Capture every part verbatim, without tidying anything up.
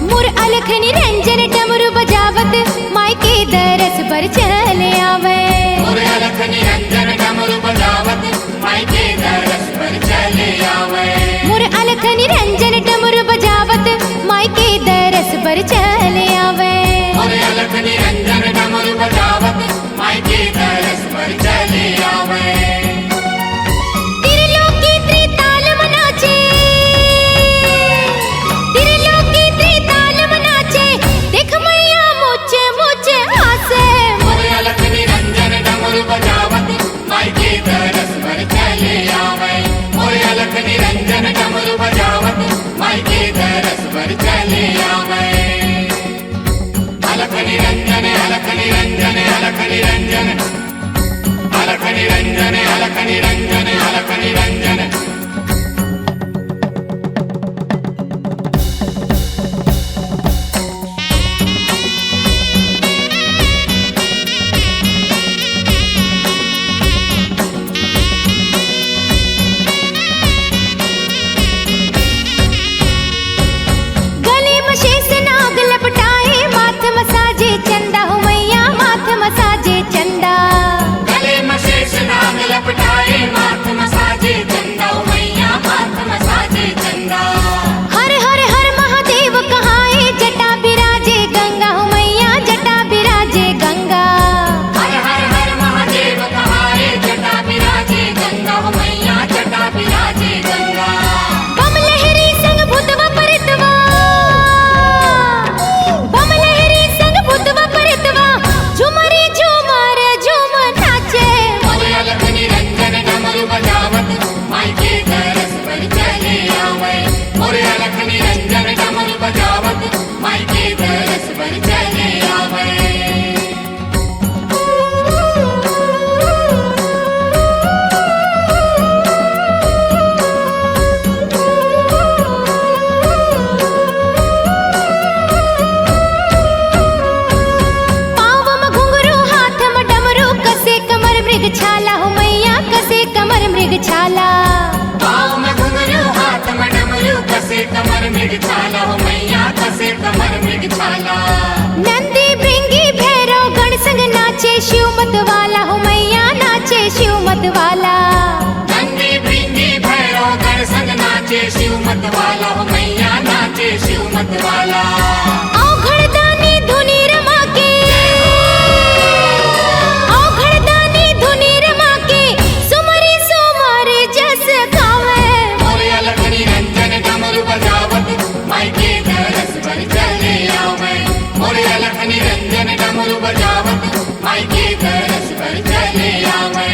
मोर अलख निरंजन डमरू बजावत, माई के दरस बर चले आवे। मोर अलख निरंजन डमरू बजावत, माई के दरस बर चले आवे। मोर अलख निरंजन डमरू बजावत, माई के दरस बर चले आवे। मोर अलख निरंजन डमरू बजावत, माई के दरस बर चले आवे। त्रिलोकी त्रिताल म नाचे, त्रिलोकी त्रिताल म नाचे, देख मैया मोचे मोचे हासे। मोर अलख निरंजन डमरू बजावत, माई के दरस बर चले आवे। मोर अलख निरंजन डमरू बजावत, माई के दरस बर चले आवे। अलख निरंजन, अलख निरंजन, अलख निरंजन। अलख निरंजन, अलख निरंजन, अलख निरंजन। गले म शेष नाग लपटाए, माथ म साजे चंदा हो मैया, माथ म साजे चंदा। गले म शेष नाग लपटाए, माथ म साजे चंदा हो मैया, माथ म साजे चंदा। हर हर हर महादेव कहाए, जटा बिराजे गंगा हो मैया, जटा बिराजे गंगा। हर हर हर महादेव कहाए, जटा बिराजे गंगा हो मैया, जटा बिराजे गंगा। बम लहरी संग भूतवा प्रेतवा, बम लहरी संग भूतवा प्रेतवा, झुमरी झुमर झूम नाचे। मोर अलख निरंजन डमरू बजावत, माई के दरस बर चले आवे। मोर अलख निरंजन डमरू बजावत, माई के दरस बर चले आवे। पाँव म घुंघरू, हाथ म डमरू, कसे कमर मृग छाला हो मैया, कसे कमर मृग छाला। पाँव म घुंघरू, हाथ म डमरू, कसे कमर मृग छाला हो मैया, कसे कमर मृग छाला। नंदी भृंगी भैरव गण संग नाचे शिव मत वाला हो मैया, नाचे शिव मत वाला। नंदी भृंगी भैरव गण संग नाचे शिव मत वाला हो मैया, नाचे शिव मत वाला। औघड़दानी धुनी रमा के, औघड़दानी धुनी रमा के, सुमरी सुमर जस गावे। मोर अलख निरंजन डमरू बजावत, माई के दरस बर चले आवे। मोर अलख निरंजन डमरू बजावत, माई के दरस बर चले आवे।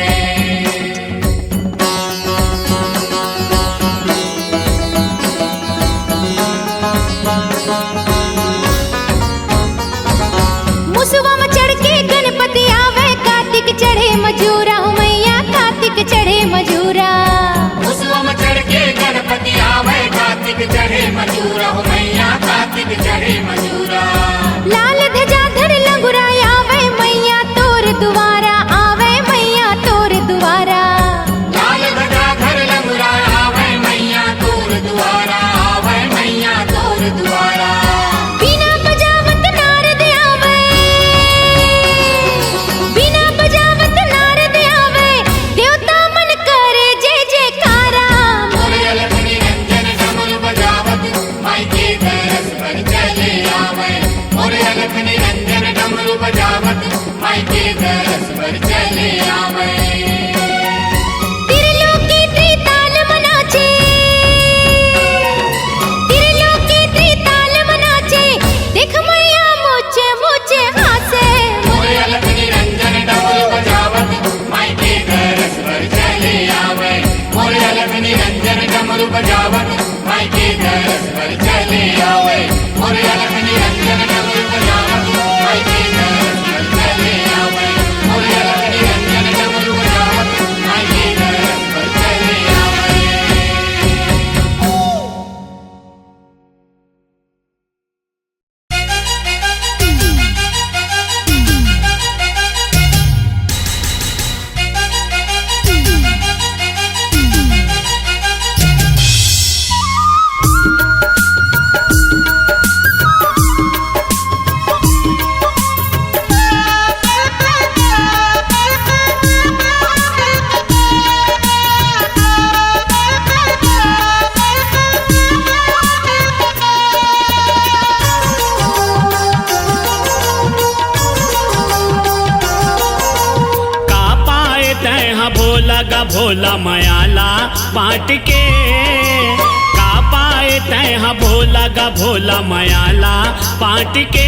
मुसवा म चढ़ के गणपति आवे, कार्तिक चढ़े मजूरा हो मैया, कार्तिक चढ़े मजूरा। मुसवा म चढ़ के गणपति आवे, कार्तिक चढ़े मजूरा हो मैया, कार्तिक चढ़े मजूरा। लाल ध्वजा धर लंगुरा आवे, मैया तोर दुआरा आवे, मैया तोर दुआरा। लाल ध्वजा धर लंगुरा आवे, मैया तोर दुआरा आवे, मैया तोर दुआरा। बीना बजावत नारद आवे, बीना बजावत नारद आवे, देवता मन करे जय जयकारा। मोर अलख निरंजन डमरू बजावत, माई के दरस बर चले आवे। मोर अलख निरंजन डमरू बजावत, माई के दरस बर चले आवे। त्रिलोकी त्रिताल म नाचे, त्रिलोकी त्रिताल म नाचे, देख मैया मोचे मोचे हासे। मोर अलख निरंजन डमरू बजावत, माई के दरस बर चले आवे। मोर अलख निरंजन डमरू बजावत, माई के दरस बर चले आवे। मोर अलख निरंजन डमरू बजावत, माई के दरस बर चले आवे। मोर अलख निरंजन भोला मयाला बांट के, का पाए तैं हा भोला गा भोला मयाला बांट के।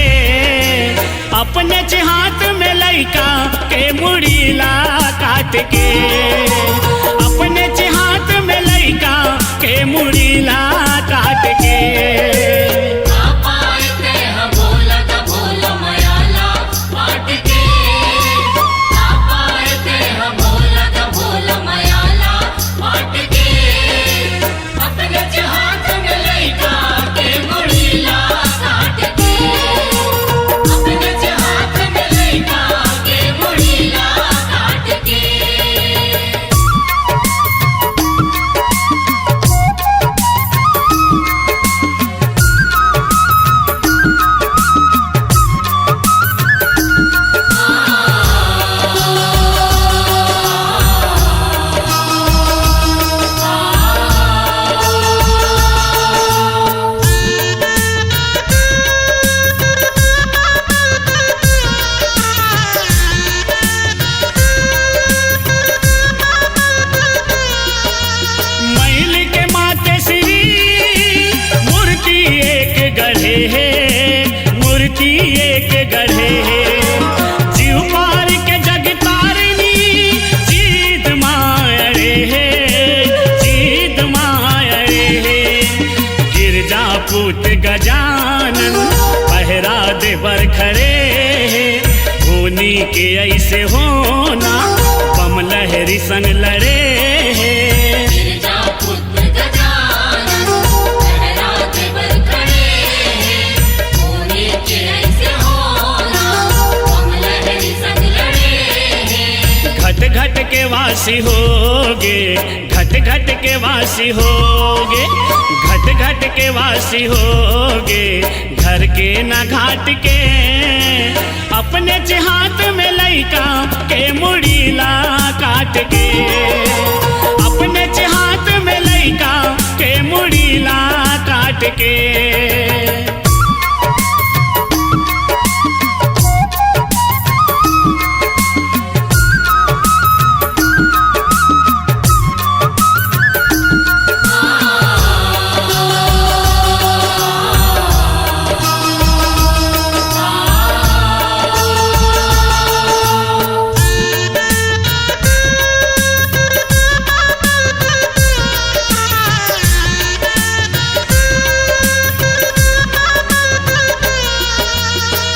अपने च हाथ में लइका के मुड़ी ला काट के, अपने च हाथ में लइका के मुड़ी ला काट के। मैल के माते श्री मूर्ति एक गढ़े हे, मूर्ति एक गढ़े हे। जीव पार के जग तारिणी जीद मायड़े हे, जीद मायड़े हे। गिरजा पूत गजानन पहरा दे बर खड़े हे। होनी के ऐसे होना, बम लहरी संग लड़े हे। घट घट के वासी होगे, घट घट के वासी होगे, घट घट के वासी होगे। घर के ना घाट के, अपने च हाथ में लइका के मुड़ी ला काट के, अपने च हाथ में लइका के मुड़ी ला काट के।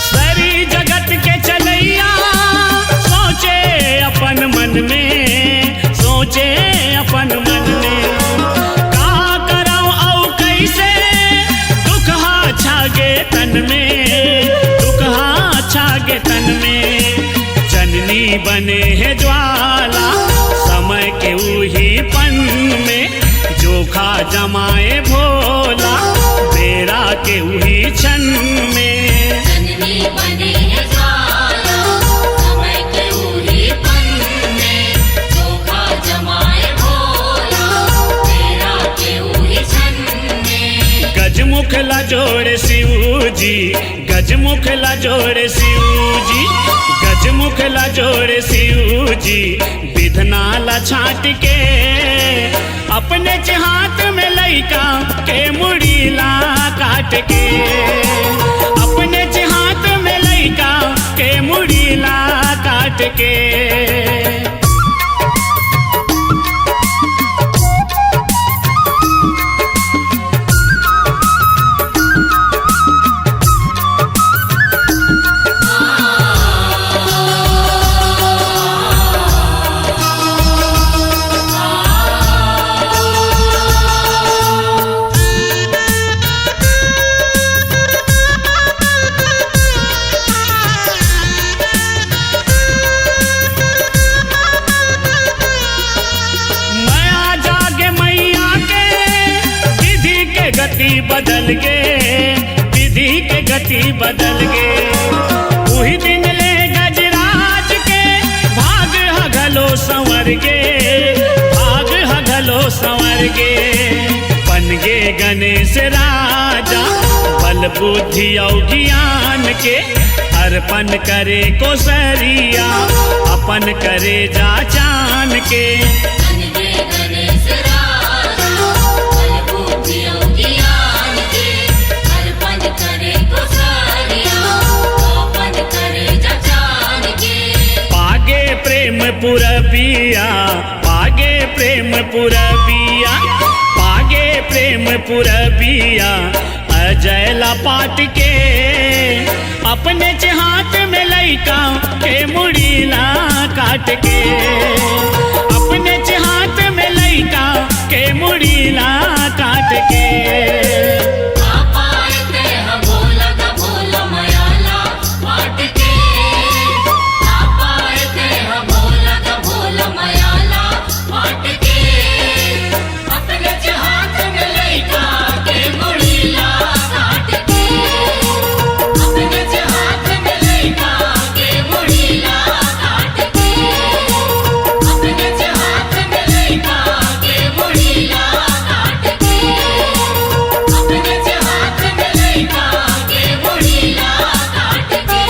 सरी जगत के चलैया सोचे अपन मन में, सोचे अपन मन में, का करव अउ कैसे दुख हा छागे तन में, दुख हा छागे तन में। जननी बने हे ज्वाला समय के उही पन में, जोखा जमाए भोला बेरा के उही क्षण में। जननी बने हे ज्वाला समय के उही पन में, जोखा जमाए भोला बेरा के उही क्षण में। गजमुख ला जोड़े शिव जी, गजमुख ला जोड़े शिव जी, गजमुख ला जोड़े शिव जी। बिधना ला छाट के अपने च हाथ में लइका के मुड़ी ला काट के, अपने च हाथ में लइका के मुड़ी ला काट के। मया जागे मैया के, विधि के गति बदल गे, विधि के गति बदल गे। उही दिन ले गजराज के भाग ह घलो संवर गे, भाग ह घलो संवर गे। बन गे गणेश राजा बल बुद्धि अउ ज्ञान के, अर्पण करे कोसरिया अपन करे जा चान के। गणेश राजा, बल बुद्धि अउ ज्ञान के, अर्पण करे कोसरिया, अर्पण करे जचान के। पागे प्रेम पुरबिया, पागे प्रेम पुरबिया, पागे प्रेम पुरबिया, अजय ला पाट के। अपनेच हाथ में लइका के मुड़ी ला काट के, अपनेच हाथ में लइका के मुड़ी ला काट के। का पाए ते ह भोला ग भोला मया ला पाट के, का पाए ते ह भोला ग भोला मया ला पाट के। अपने हाथ में लइका के मुड़ी ला काट के, अपने हाथ में लइका के मुड़ी ला काट के, अपने हाथ में लइका के मुड़ी ला काट के, अपने हाथ में लइका के मुड़ी ला काट के।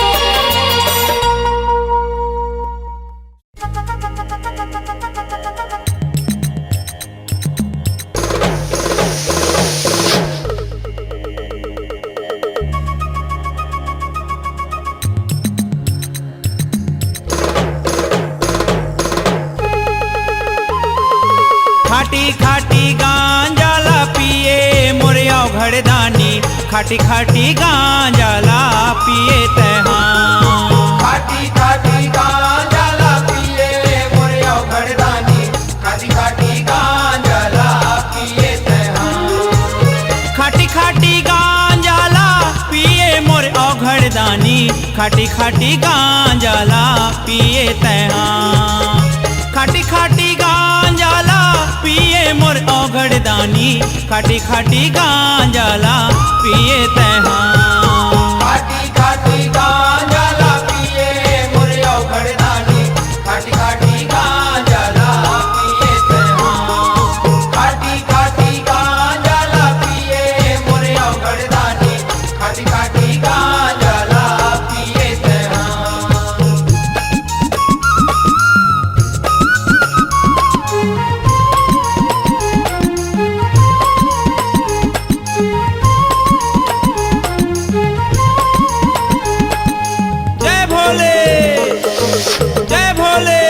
खाटी खाटी गांजा ला पिए मोर अवघड़ दानी, खाटी खाटी गांजा ला पिए तैहा। खाटी खाटी गांजा ला पिए मोर अवघड़ दानी, खाटी खाटी गांजा ला पिए तैहा। खाटी खाटी गांजा ला पिए मोर अवघड़ दानी, खाटी खाटी गांजा ला पिए तैहा। खाटी खाटी गांजा ला पिए मोर अवघड़ दानी, खाटी खाटी गांजा ला पिए तैहा। खाटी खाटी गांजा ला पिए मोर अवघड़ दानी, खाटी खाटी गांजा ला पिए तैहा। खाटी खाटी गांजा ला पिए मोर अवघड़ दानी, खाटी खाटी गांजा ला पिए तैहा। जय भोले, जय भोले।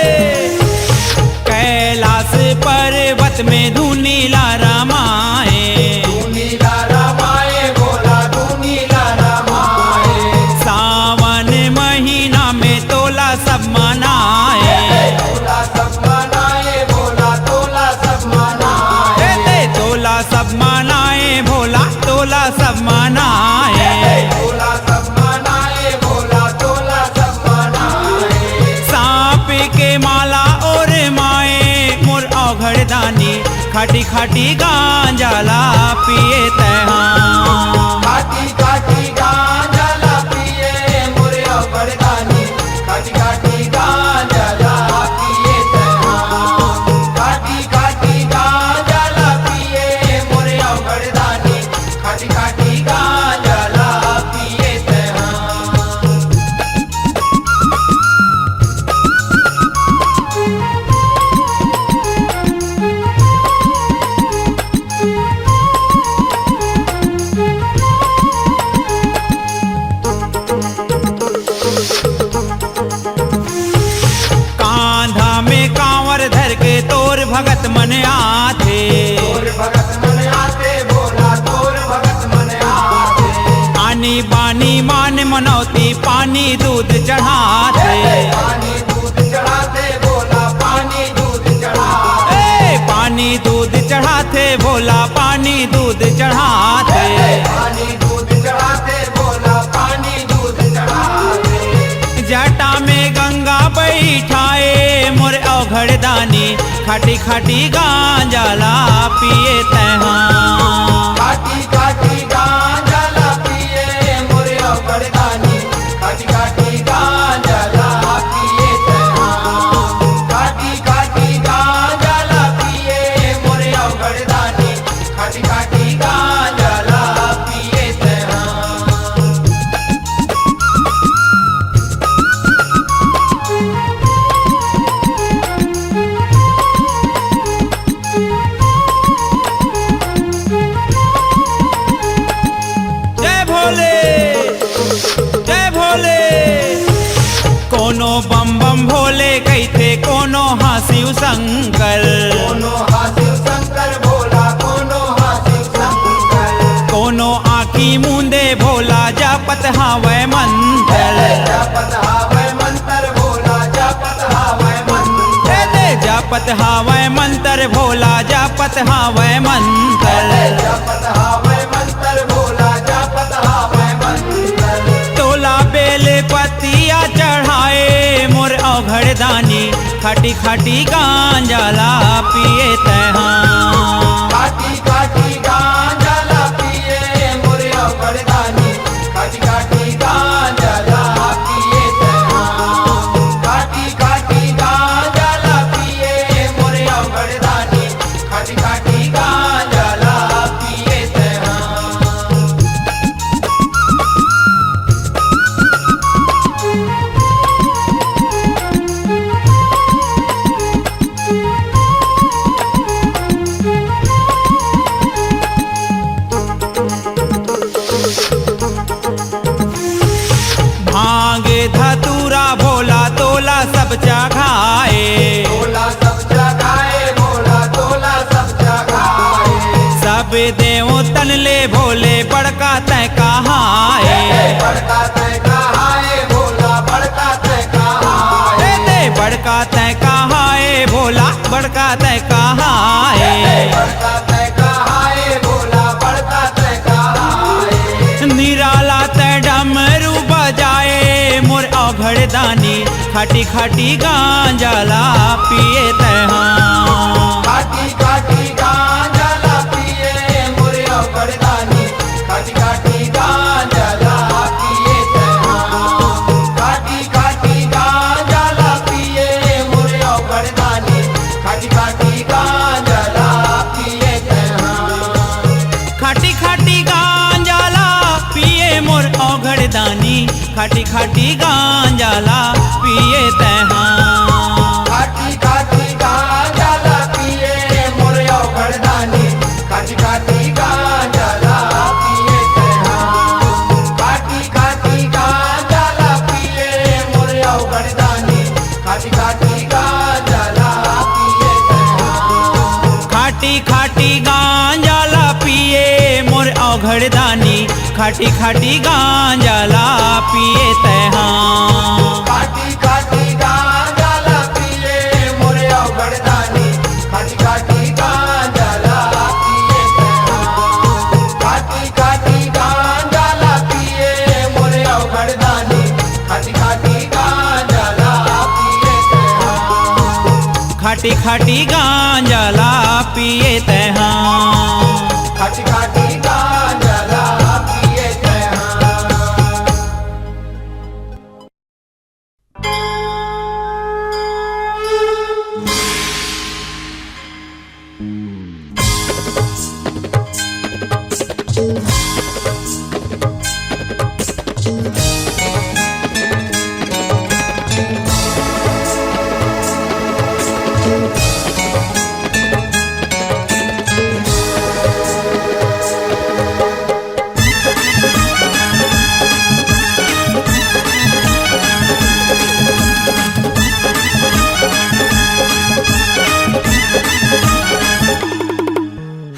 कैलाश पर्वत में धुनी ला रमाए, धुनी ला रमाए भोला, धुनी ला रमाए। सावन महीना में तोला सब मनाए, तोला सब मनाए भोला, तोला सब मनाए। ए, ए, तोला सब मनाए भोला, तोला सब मनाए। ए, ए, तोला सब मनाए भोला, तोला सब मनाए। सांप के माला ओढ़ माए मोर अवघड़ दानी, खाटी खाटी गांजा ला पिए तैहा। खाटी खाटी गांजा ला पिए मोर अवघड़ दानी, खाटी खाटी गांजा ला पिए तैहा। खाटी खाटी गांजा ला पिए मोर अवघड़ दानी, खाटी खाटी गांजा ला पिए तैहा। कांधा में कांवर धर के तोर भगत मन आथे, तोर भगत मन आथे भोला, तोर भगत मन आथे। आनी बानी मान मनौती पानी दूध चढ़ाथे, पानी दूध चढ़ाथे भोला, पानी दूध चढ़ाथे। ए, पानी दूध चढ़ाथे भोला, पानी दूध चढ़ाथे। ए, पानी दूध चढ़ाथे भोला, पानी दूध चढ़ाथे। जटा में गंगा बैठाए मोर अवघड़ दानी, खाटी खाटी गांजा ला पिए तैहा। खाटी खाटी गांजा ला पिए मोर अवघड़ दानी, खाटी खाटी गांजा ला पिए तैहा। खाटी खाटी गांजा ला पिए मोर अवघड़ दानी, खाटी खाटी गांजा ला पिए तैहा। बम बम भोले कहिथे कोनो हा शिव शंकर। कोनो हा शिव शंकर भोला, कोनो हा शिव शंकर। कोनो आँखी मूंदे भोला जपत हावय मंत्र। जपत हावय मंत्र भोला, जपत हावय मंत्र। जपत हावय मंत्र भोला, जपत हावय मंत्र। जपत हावय मंत्र भोला, जपत हावय मंत्र। तोला बेल पतिया चढ़ाए मोर औघड़ दानी, खाटी खाटी गांजा ला पिए तैहा। खाटी खाटी गांजा ला पिए मोर औघड़ दानी, खाटी खाटी गांजा ला पिए तैहा। खाटी खाटी गांजा ला पिए मोर औघड़ दानी, खाटी खाटी गांजा ला पिए तैहा। भांग धतूरा भोला तोला सब चघाए। तोला सब चघाए भोला, तोला सब चघाए। सब देवतन ले भोले बड़का तैं कहाए। बड़का तैं कहाए भोला, बड़का तैं कहाए। बड़का तैं कहाए भोला, बड़का तैं कहाए। बड़का तैं कहाए भोला, बड़का तैं कहाए। निराला तैं डमरू बजाए मोर औघड़ दानी, खाटी खाटी गांजा ला पिए तैहा। खाटी खाटी गांजा ला पिए मोर औघड़ दानी, खाटी खाटी गांजा ला पिए तैहा। खाटी खाटी गांजा ला पिए मोर औघड़ दानी, खाटी खाटी गांजा ला पिए तैहा। खाटी खाटी गांजा ला पिए मोर औघड़ दानी, खाटी खाटी गांजा ला पिए तैहा। खाटी खाटी गांजा ला पिए मोर औघड़ दानी, खाटी खाटी गांजा ला पिए तैहा। खाटी खाटी गांजा ला पिए मोर औघड़ दानी, खाटी खाटी गांजा ला पिए तैहा। खाटी खाटी गांजा ला पिए मोर औघड़ दानी, खाटी खाटी गांजा ला पिए तैहा। खाटी खाटी गांजा ला पिए मोर औघड़ दानी, खाटी खाटी गांजा ला पिए तैहा। खाटी खाटी गांजा ला पिए मोर औघड़ दानी, खाटी खाटी गांजा ला पिए तैहा। खाटी खाटी गांजा ला पिए तैहा। खाटी खाटी गांजा ला पिए तैहा।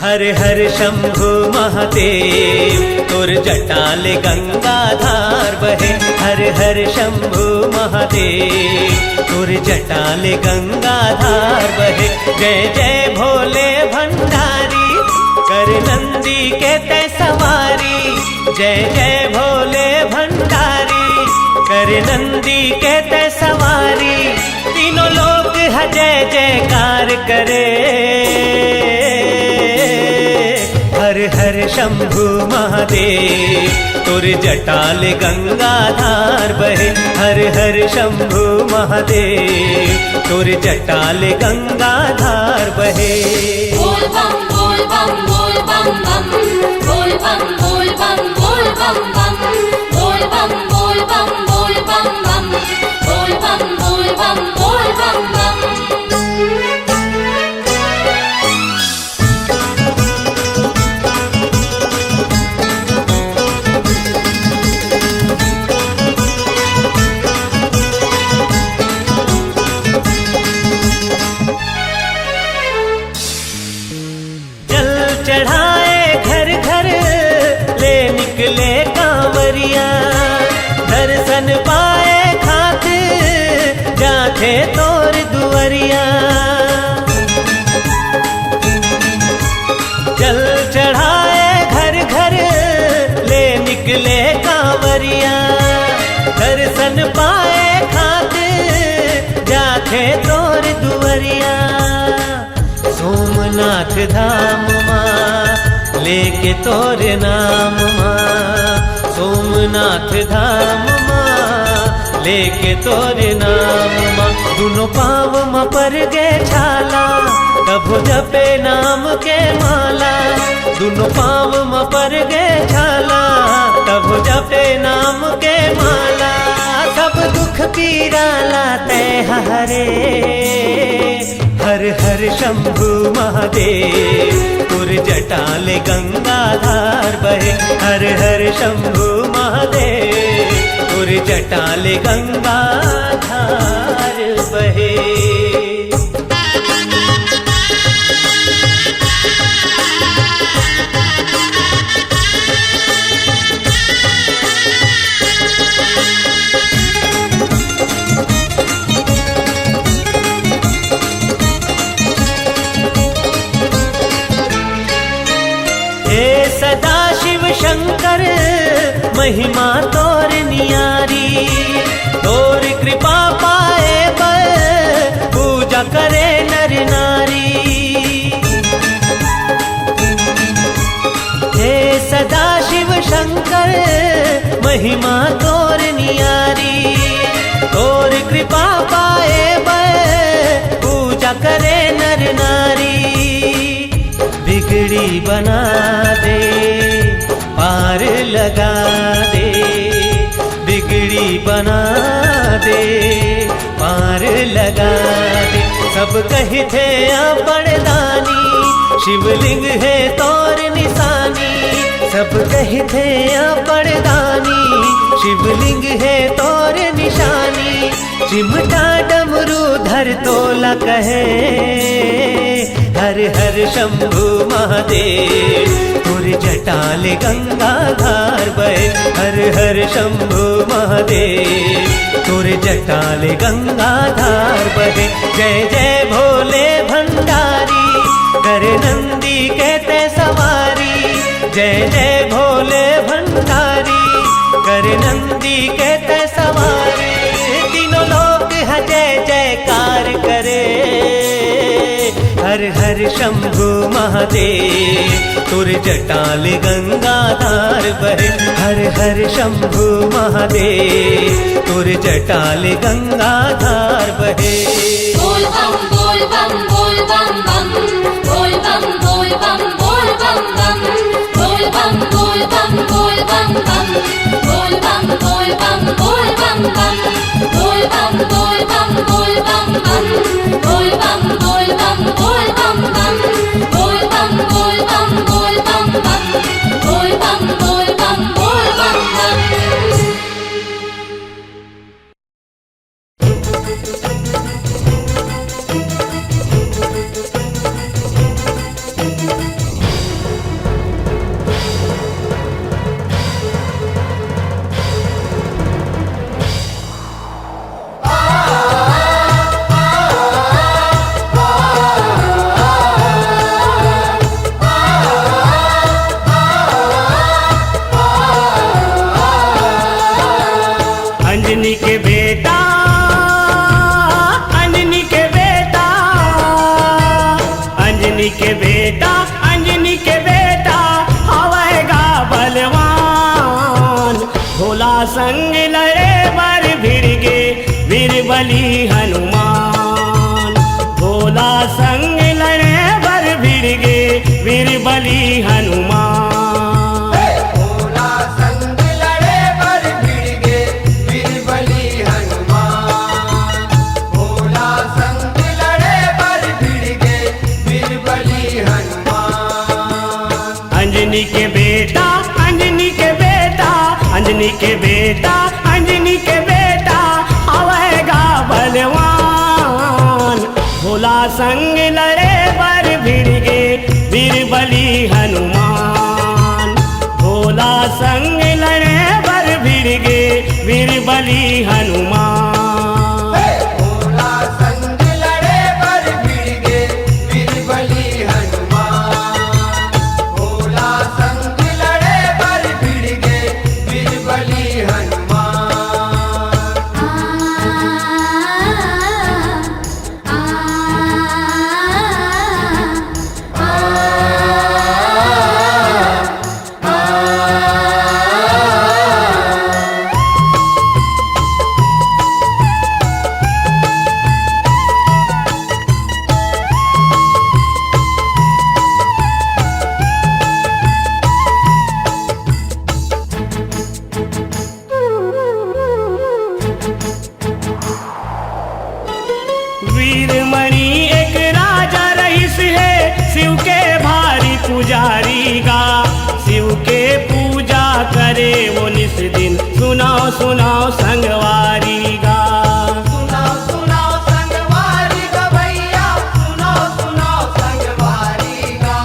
हर हर शंभु महादेव, तोर जटा ले गंगा धार बहे। हर हर शंभु महादेव, तोर जटा ले गंगा धार बहे। जय जय भोले भंडारी, कर नंदी के तैं सवारी। जय जय भोले भंडारी, कर नंदी के तैं सवारी। तीनों लोक ह जय जयकार करे। हर हर शंभु महादेव, तोर जटा ले गंगा धार बहे। हर हर शंभु महादेव, तोर जटा ले गंगा धार बहे। बोल बम बोल बम बोल बम बम, बोल बम बोल बम बोल बम बम, बोल बम बोल बम बोल बम बम, बोल बम बोल बम बोल बम बम। हे तोर दुअरिया। जल चढ़ाए घर घर ले निकले कांवरिया, दर्शन पाए खातिर जाथे तोर दुअरिया। सोमनाथ धाम मा लेके तोर नाम मा, सोमनाथ धाम मा लेके तोर नाम मा। दुनो पाँव म पर गे छाला, तभो जपे नाम के माला। दुनो पाँव म पर गे छाला, तभो जपे नाम के माला। सब दुख पीरा ला तै हरे। हर हर शंभु महादेव, तोर जटा ले गंगा धार बहे। हर हर शंभु महादेव, तोर जटा ले गंगा धार बहे। हे सदा शिव शंकर, महिमा तोर नियारी, तोर कृपा पाए बर पूजा करे नर नारी। हे सदा शिव शंकर, महिमा तोर नियारी, तोर कृपा पाए बर पूजा करे नर नारी। बिगड़ी बना दे, पार लगा दे, बिगड़ी बना दे, पार लगा दे। सब कहिथे अपन दानी, शिवलिंग हे तोर निशानी। सब कहिथे अपन दानी, शिवलिंग हे तोर निशानी। चिमटा डमरू धर तोला कहे, हर हर शंभु महादेव, तोर जटा ले गंगा धार बहे। हर हर शंभु महादेव, तोर जटा ले गंगा धार बहे। जय जय भोले भंडारी, करे नंदी के तै सवारी। जय जय भोले भंडारी, करे नंदी के तै सवारी। तीनों लोक ह जय जयकार करे। हर हर शंभु महादेव, तोर जटा ले गंगा धार बहे। हर हर शंभु महादेव, तोर जटा ले गंगा धार बहे। बोल बम बोल बम बोल बम बम। बोल बम बोल बम बोल बम बम। बोल बम बोल बम बोल बम बम। बोल बम बोल बम बोल बम बम। बोल बम बोल बम बोल बम बम। बोल बम बोल बम बोल बम बम। बोल बम बोल बम बोल बम बम। बोल बम बोल बम बोल बम बम। अंजनी के बेटा, अंजनी के बेटा, अंजनी के बेटा, अंजनी के बेटा, हवय गा बलवान। भोला संग लड़े बर भिड़ गे वीर बली हनुमान। भोला संग लड़े बर भिड़ गे वीर बली हनुमान। भोला संग लड़े बर भिड़ गे वीर बली हनुमान। भोला संग लड़े बर भिड़ गे वीर बली हनुमान। अंजनी के बेटा, अंजनी के बेटा, अंजनी के बेटा, अंजनी के बेटा, हवय गा बलवान। भोला संग लड़े बर भिड़ गे वीर बली हनुमान। भोला संग लड़े बर भिड़ गे वीर बली हनुमान। भोला वीरमणि एक राजा रहिस हे, शिव के भारी पुजारी गा। शिव के पूजा करे वो निस दिन, सुनाओ सुनाओ संगवारी गा। सुनाओ सुनाओ संगवारी गा भैया, सुनाओ सुनाओ संगवारी गा।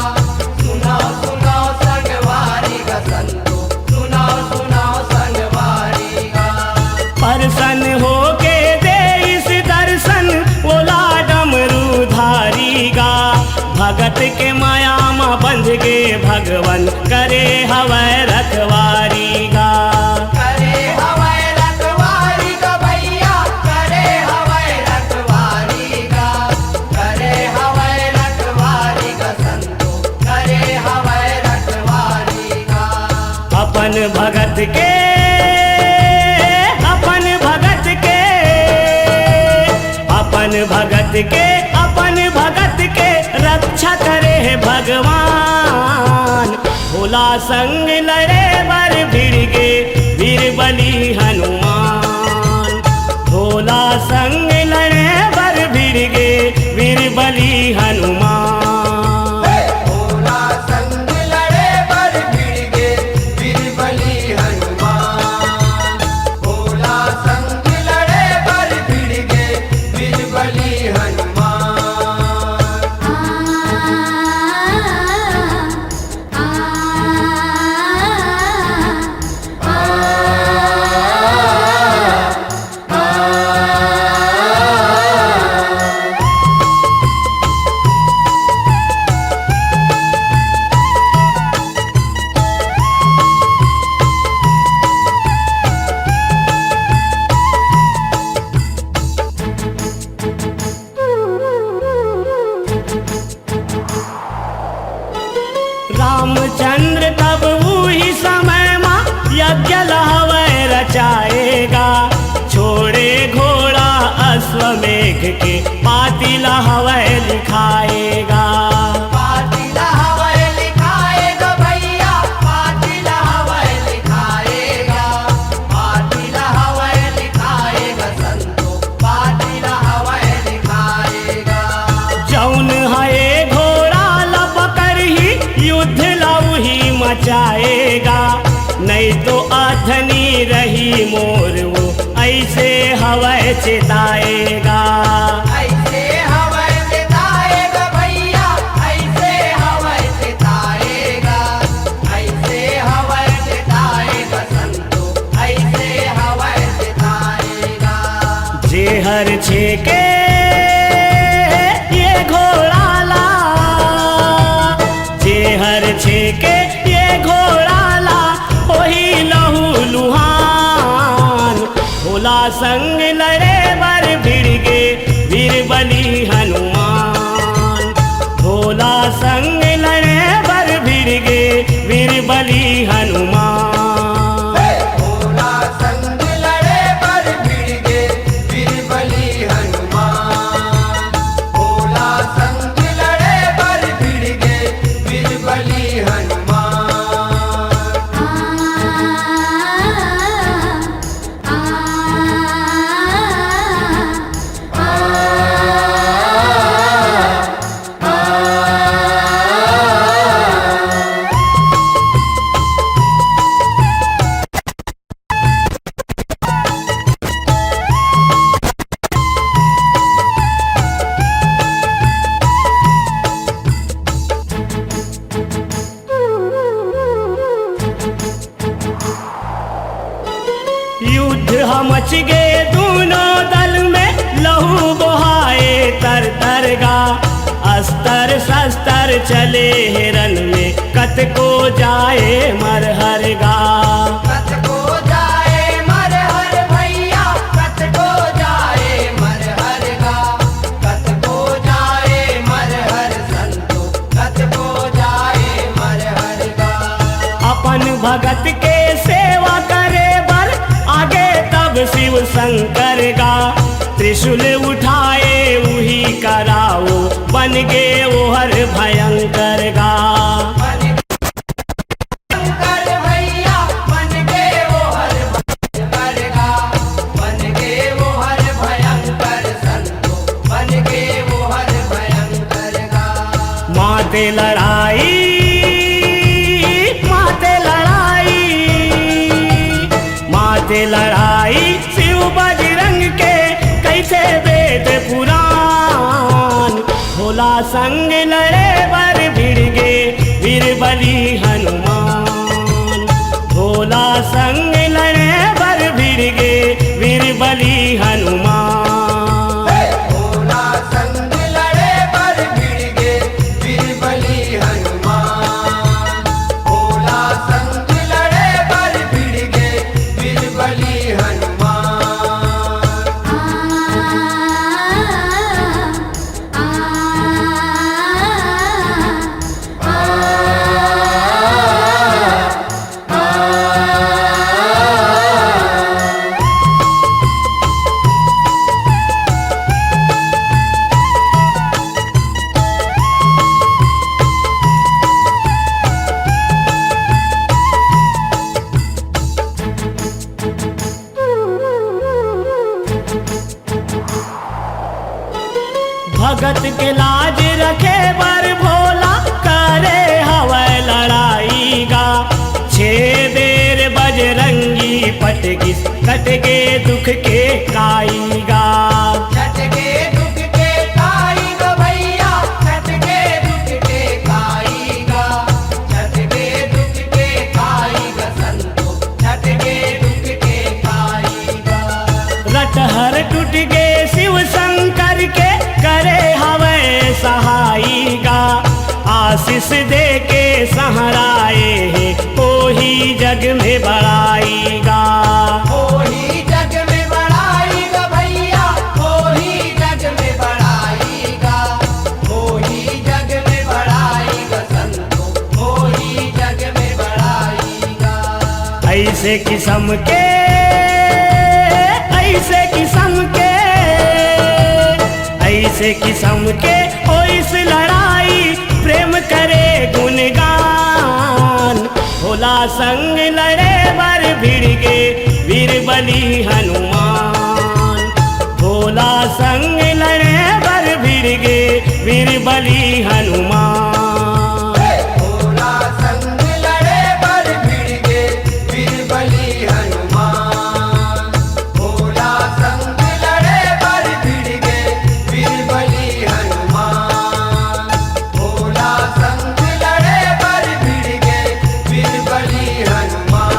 सुनाओ सुनाओ संगवारी गा संतो, सुनाओ सुनाओ संगवारी गा। प्रसन्न होके देइस दर्शन ओला डमरू धारी गा। भगत के माया म बंध गे भगवन, करे हवय रखवारी गा। करे हवय रखवारी गा भैया, करे हवय रखवारी गा। करे हवय रखवारी गा संतो, करे हवय रखवारी गा। अपन भगत के, अपन भगत के, अपन भगत के, अपन भगत के रक्षा करे हे भगवान। भोला संग लड़े बर भिड़ गे वीर बली हनुमान। भोला संग लड़े बर भिड़ गे वीर बली हनुमान। भोला संग लड़े बर भिड़ गे वीर बली हनुमान। भोला संग लड़े बर भिड़ गे वीर बली हनुमान। रामचंद्र तब उही समय मा यज्ञ ल हवय रचाए गा। छोड़े घोड़ा अश्वमेघ के पाती ल हवय लिखाए गा। पाती ल हवय लिखाए गा भैया, पाती ल हवय लिखाए गा। पाती ल हवय लिखाए गा संतो, पाती ल हवय लिखाए गा। जौन ह ए घोड़ा ल पकड़ही, युद्ध ल उही मचाए गा। नइ तो अधनी रही मोर वो, अइसे हवय चेताए गा। अइसे हवय चेताए गा भैया, अइसे हवय चेताए गा। अइसे हवय चेताए गा संतो, अइसे हवय चेताए गा। जेहर छेके ये घोड़ा ला, जेहर छेके ये घोड़ा ला, होही लहू लुहान। भोला संग लड़े बर भिड़ गे वीर बली हनुमान। भोला संग लड़े बर भिड़ गे वीर बली हनुमान। भोला संग लड़े बर भिड़ गे वीर बली हनुमान। भोला संग लड़े बर भिड़ गे वीर बली हनुमान। युद्ध ह मच गे दूनों दल में, लहू बोहाए तर तर गा। अस्तर शस्तर चले हे रण में, कतको जाए मर हर गा। कतको जाए मर हर भैया, कतको जाए मर हर गा। कतको जाए मर हर संतो, कतको जाए मर हर गा। अपन भगत के सेवा करे बर आगे तब शिव शंकर गा। त्रिशूल उठाए उही करा वो, बन गे ओहर भयंकर गा। शंकर भैया बन गे ओहर भयंकर गा, बन गे ओहर भयंकर संतो, बन ते लड़ाई, माते लड़ाई, माते लड़ाई शिव बजरंग के, कइसे वेद पुराण। भोला संग लड़े बर भिड़गे वीर बली हनुमान। भोला संग लड़े बर भिड़गे वीर बली हनुमान। भोला संग लड़े बर भिड़गे वीर बली हनुमान। भोला संग लड़े बर भिड़गे वीर बली हनुमान। भगत के लाज रखे बर भोला करे हवय लड़ाई गा। छे बेर बजरंगी पटगिस, कटगे दुख के काई गा। कटगे दुख के काई गा भैया, कटगे दुख के काई गा। कटगे दुख के काई गा संतो, कटगे दुख के काई गा। रटहर टूट गे शिव शंकर के, करे हवय सहाई गा। आशीष दे के सहराए हे, ओही जग में बड़ाई गा। ओही जग में बड़ाई गा भैया, ओही जग में बड़ाई गा। ओही जग में बड़ाई गा संतो, ओही जग में बड़ाई गा। ऐसे किसम के, ऐसे किसम के, ऐसे किसम के होइस लड़ाई, प्रेम करे गुणगान। भोला संग लड़े बर भिड़गे वीर बली हनुमान। भोला संग लड़े बर भिड़गे वीर बली हनुमान। भोला संग लड़े बर भिड़गे वीर बली हनुमान। भोला संग लड़े बर भिड़गे वीर बली हनुमान। भोला संग लड़े बर भिड़गे वीर बली हनुमान।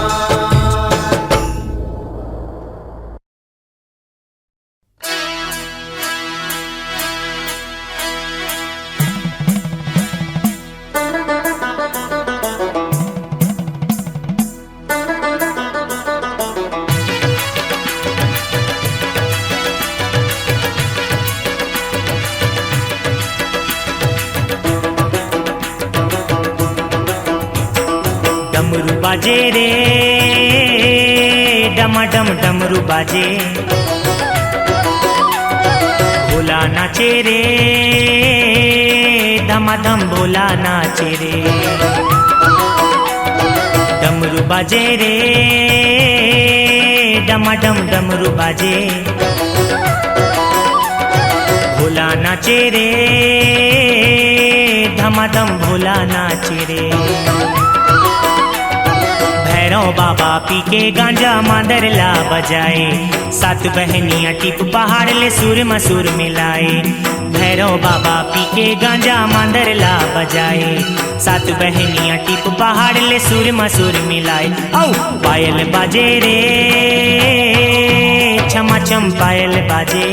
डमरू बाजे रे, डमाडम डमरू बाजे। भोला नाचे रे, धमाधम भोला नाचे रे। डमरू बाजे रे, डमाडम डमरू बाजे। भोला नाचे रे, धमाधम भोला नाचे रे। भैरव बाबा पी के गांजा मांदर ला बजाए, सात बहनिया टिप पहाड़ ले सुर म सुर मिलाए। भैरव बाबा पी के गांजा मांदर ला बजाए, सात बहनिया टिप पहाड़ ले सुर म सुर मिलाए। औ पायल बाजे रे, छमा छम पायल बाजे।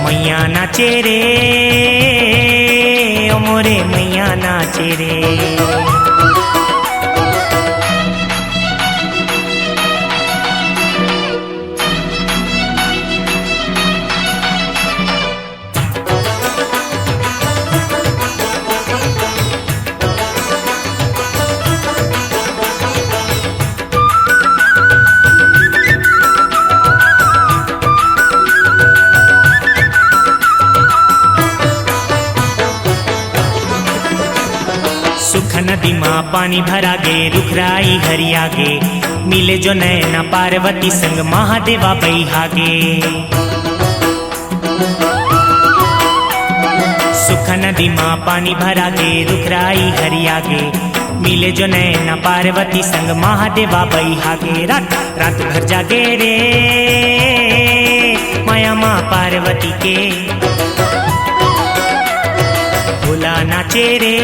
मैया नाचे रे, ओ मोरे मैया नाचे रे। सुख नदी मा पानी भरा गे, रुखराई हरिया गे, मिले जो नैना पार्वती संग महादेवा बइहा गे। सुख नदी मा पानी भरा गे, रुखराई हरिया गे, मिले जो नैना पार्वती संग महादेवा बइहा गे। रात रात भर जागे रे, माया मा पार्वती के। भोला नाचे रे,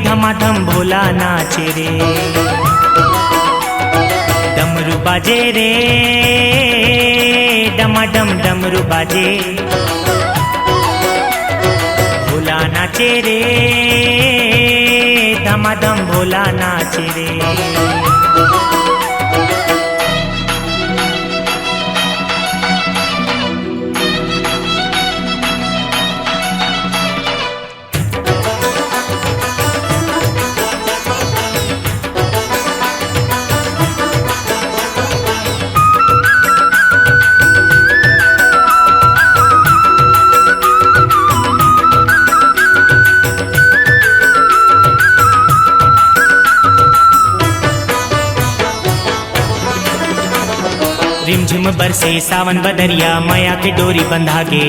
धमाधम भोला नाचे रे। डमरू बाजे रे, डमाडम डमरू बाजे। भोला नाचे रे, धमाधम भोला नाचे रे। रिमझिम बरसे सावन बदरिया, मया के डोरी बंधा गे।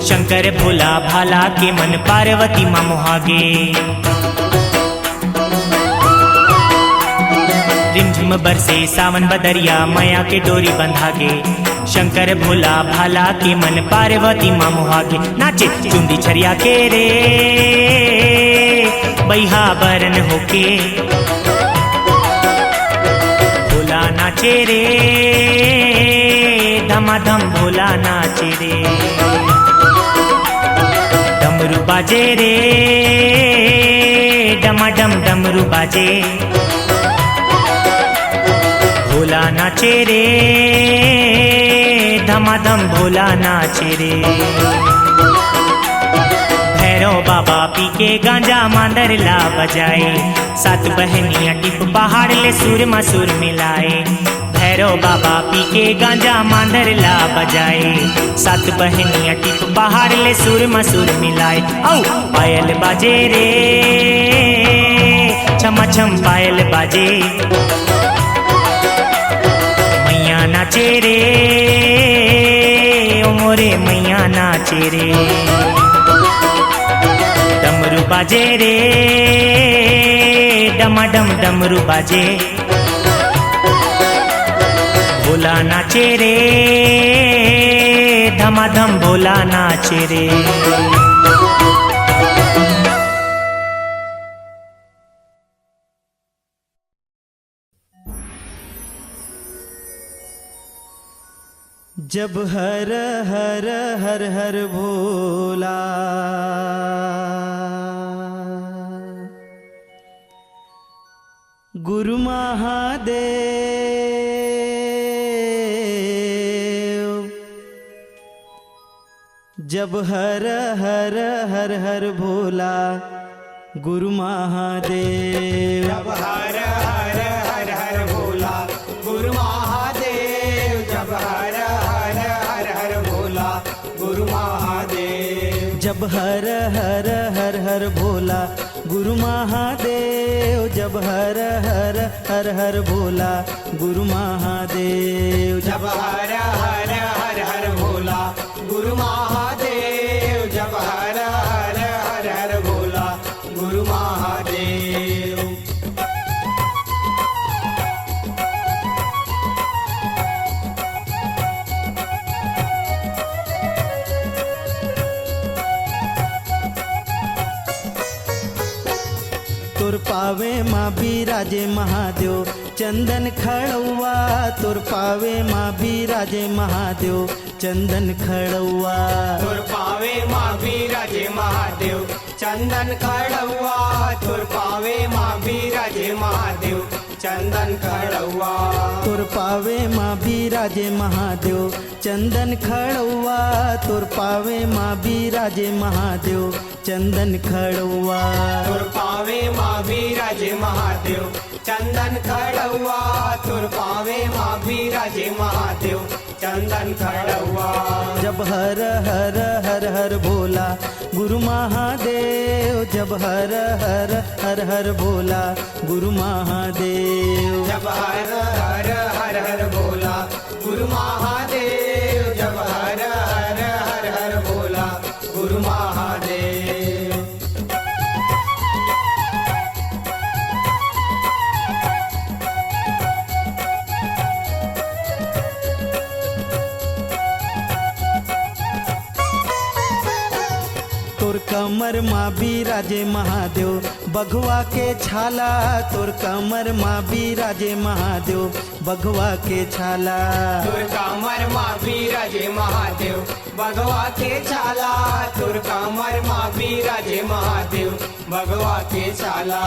शंकर भोला भाला के मन, पार्वती मा मोहा गे। रिमझिम बरसे सावन बदरिया, मया के डोरी बंधा गे। शंकर भोला भाला के मन, पार्वती मा मोहा गे। नाचे चुंदी छरिया के रे, बइहा बरन होके। भोला नाचे रे, धमाधम भोला नाचे रे। डमरू बाजे रे, डमाडम डमरू बाजे। भोला नाचे रे, धमाधम भोला नाचे रे। भैरव बाबा पी के गांजा मांदर ला बजाए, सात बहनिया टिप पहाड़ ले सुर मा सुर मिलाए। भैरव बाबा पी के गांजा मांदर ला बजाए, सात बहनिया टिप पहाड़ ले सुर मा सुर मिलाए। औ पायल बाजे रे, छमा छम पायल बाजे। मैया नाचे रे, ओ मोरे मैया नाचे रे। डमरू बाजे रे, डमाडम डमरू बाजे। भोला नाचे रे, धमाधम भोला नाचे रे। जब हर हर हर हर भोला गुरु महादेव, जब हर हर हर हर भोला गुरु महादेव। जब हर हर हर हर भोला गुरु महादेव, जब हर हर हर हर भोला गुरु महादेव। जब हर हर हर हर भोला गुरु महादेव, जब हर हर हर हर भोला गुरु महादेव। जब हर हर हर हर भोला गुरु महादेव, जब हर हर हर हर भोला गुरु महादेव। तोर पावे मा बिराजे महादेव चंदन खड़ौआ, तोर पावे मा बिराजे महादेव चंदन खड़ौआ। तोर पावे मा बिराजे महादेव चंदन खड़ौआ, तोर पावे मा बिराजे महादेव चंदन खड़ौआ। तोर पावे मा बिराजे महादेव चंदन खड़ौआ, तोर पावे मा बिराजे महादेव चंदन खड़ौआ। तोर पावे मा बिराजे महादेव चंदन खड़ौआ, तोर पावे मा बिराजे महादेव चंदन खड़ौआ। जब हर हर हर हर भोला गुरु महादेव, जब हर हर हर हर भोला गुरु महादेव। जब हर हर हर हर भोला गुरु महादेव, जब हर हर हर हर भोला गुरु महादेव। कमर मा बिराजे महादेव, बघवा के छाला। तोर कमर मा बिराजे महादेव, बघवा के छाला। तोर कमर मा बिराजे महादेव, बघवा के छाला। तोर कमर मा बिराजे महादेव, बघवा के छाला।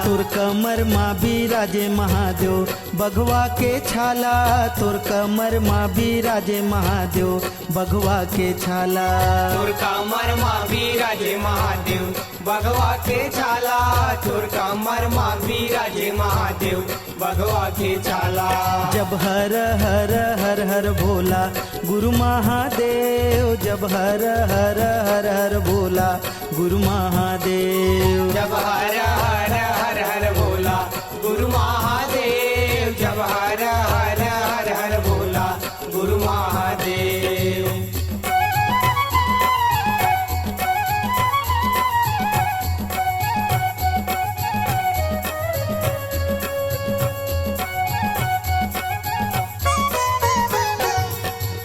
तोर कमर मा बिराजे महादेव, बघवा के छाला। तोर कमर मा बिराजे महादेव, बघवा के छाला। तोर कमर मा बिराजे महादेव, बघवा के छाला। तोर कमर मा बिराजे महादेव, बघवा के छाला। जब हर हर हर हर भोला गुरु महादेव, जब हर हर हर हर भोला गुरु महादेव। जब हर हर हर हर भोला गुरु महादेव, जब हर हर हर हर भोला गुरु महादेव।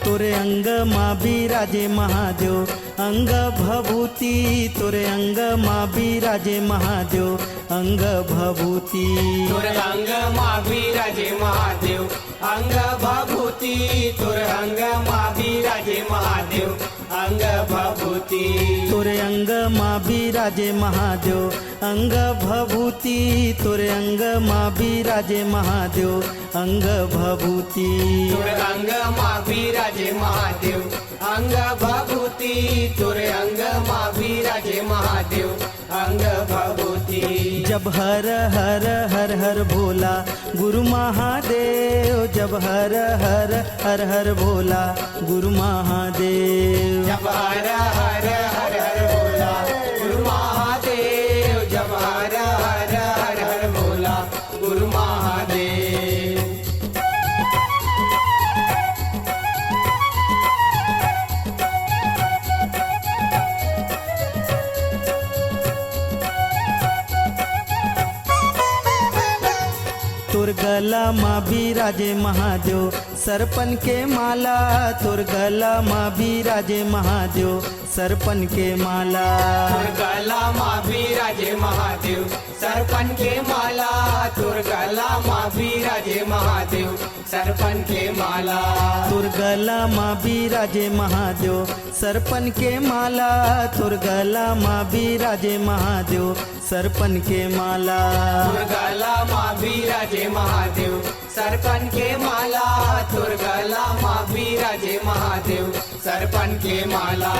तोरे अंग मा बिराजे महादेव, अंग भभूति। तोरे अंग मा बिराजे महादेव, अंग भभूति। तोरे अंग मा बिराजे महादेव, अंग भभूति। तोरे अंग मा बिराजे महादेव, अंग भभूति। तोरे अंग मा बिराजे महादेव, अंग भभूति। तोरे अंग मा बिराजे महादेव, अंग भभूति। तोर अंग मा बिराजे महादेव, अंग भभूति। तोर अंग मा बिराजे महादेव, अंग भभूति। जब हर हर हर हर भोला गुरु महादेव, जब हर हर हर हर भोला गुरु महादेव। जब हर हर हर हर भोला गुरु महादेव, जब हर हर हर हर भोला गुरु महादेव। तोर गला मा बिराजे महादेव, सरपन के माला। तोर गला मा बिराजे महादेव, सरपन के माला। तोर गला मा बिराजे महादेव, सरपन के माला। तोर गला मा बिराजे महादेव, सरपन के माला। तोर गला मा बिराजे महादेव, सरपन के माला। तोर गला मा बिराजे महादेव, सरपन के माला। तोर गला मा बिराजे महादेव, सरपन के माला। तोर गला मा बिराजे महादेव, सरपन के माला।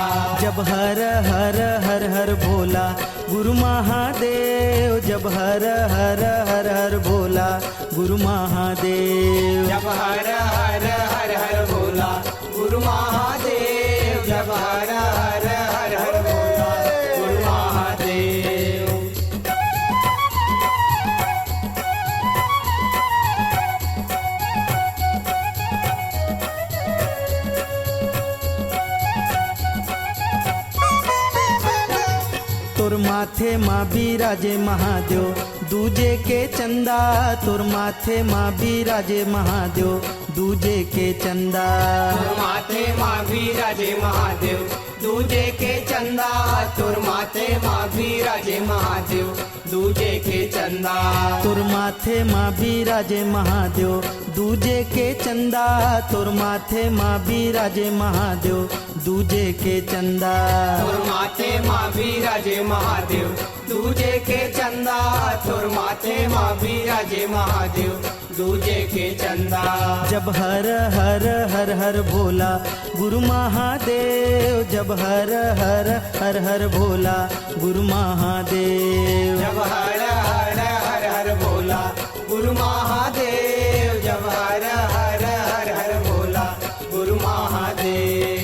जब हर हर हर हर भोला गुरु महादेव, जब हर हर हर हर भोला गुरु महादेव। जब हर हर हर हर भोला गुरु महादेव, जब हर हर हर हर भोला गुरु महादेव। तोर माथे मा बिराजे महादेव, दूजे के चंदा। तोर माथे मा बिराजे महादेव, दूजे के चंदा। तोर माथे मा बिराजे महादेव, दूजे के चंदा। तोर माथे मा बिराजे महादेव, दूजे के चंदा। तोर माथे मा बिराजे महादेव, दूजे के चंदा। तोर माथे मा बिराजे महादेव, दूजे के चंदा। तोर माथे मा बिराजे महादेव, दूजे के चंदा। तोर माथे मा बिराजे महादेव, दूजे के चंदा। जब हर हर हर हर भोला गुरु महादेव, जब हर हर हर हर भोला गुरु महादेव। जब हर हर हर हर भोला गुरु महादेव, जब हर हर हर हर भोला गुरु महादेव।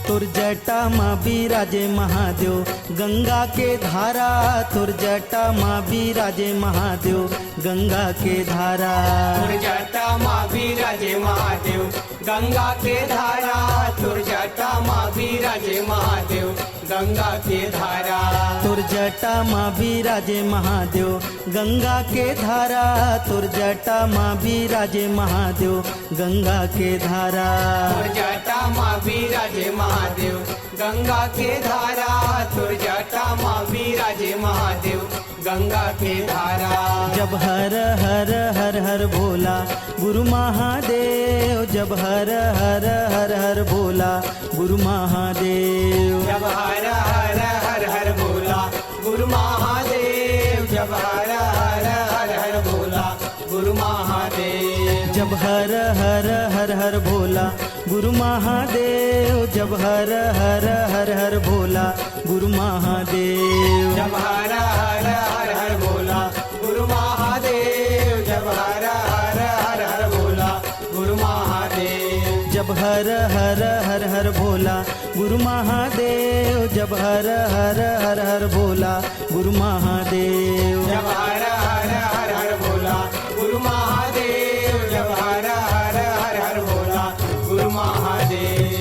तोर जटा मा बिराजे महादेव, गंगा के धारा। तोर जटा मा बिराजे महादेव, गंगा के धारा। तोर जटा मा बिराजे महादेव, गंगा के धारा तोर जटा मा विराजे महादेव, गंगा के धारा। तोर जटा मा विराजे महादेव, गंगा के धारा। तोर जटा मा विराजे महादेव, गंगा के धारा। तोर जटा मा विराजे महादेव, गंगा के धारा। तोर जटा मा विराजे महादेव, गंगा के धारा। जब हर हर हर हर भोला गुरु महादेव, जब हर हर हर हर भोला गुरु महादेव। जब हर हर हर हर भोला गुरु महादेव, जब हर हर हर हर भोला गुरु महादेव। जब हर हर हर हर भोला गुरु महादेव, जब हर हर हर हर भोला गुरु महादेव। जब हर हर हर हर भोला गुरु महादेव, जब हर हर हर हर भोला गुरु महादेव। जब हर हर हर हर भोला गुरु महादेव, जब हर हर हर हर भोला गुरु महादेव। जब हर हर हर हर भोला गुरु महादेव, जब हर हर हर हर भोला गुरु महादेव।